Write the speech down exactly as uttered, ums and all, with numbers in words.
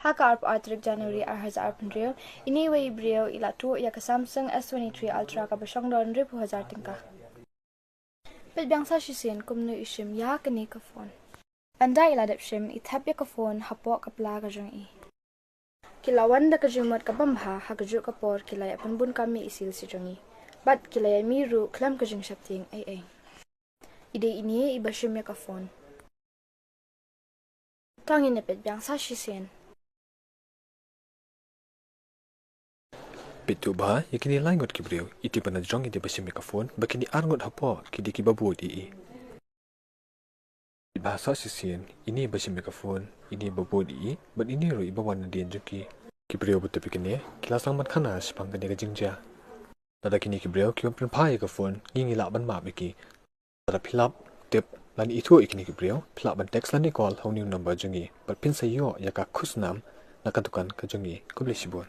Ha ka arphew ar tarik January ar hajar arphew hynriew, ine i wei i briew i la tuh ïa ka Samsung S twenty-three Ultra kaba shong don hynriewphew hajar tyngka. Peit biang sa shisien kumno i shim ïa kane ka phone. Ynda i la dep shim, i thep ïa ka phone hapoh ka pla ka jong i. Ki la wan da ka jingmut ka bym bha, ha kajuh ka por ki la ïa pynbun kam ïa i sils jong i. Bad ki la ïa mih ruh khlem ka jingsheptieng ei ei. I dei ine iba shim ïa ka phone. To ngin ïa peit biang sa shisien. Peit to bha ïa kine lai ngut ki briew, iti ba na jrong iti ba shim ïa ka phone, bad kine ar ngut hapoh ki dei kiba bud ïa i. Peit bha sa shisien, ine ba shim ïa ka phone, ine ba bud ïa i, bad ine ruh iba wan nadien jong ki. Ki briew ba tip ïa kine ki la sdang ban khana shaphang kane ka jingjia. Lada kine ki briew ki bym pynphai ïa ka phone, ngi ngi lah ban map ïa ki. Lada phi lap tip lane ithuh ïa kine ki briew, phi lah ban text lane call ha une u number jong ngi, bad phin sa ïoh ïa ka khusnam na ka dukan ka jong ngi. Khublei shibun.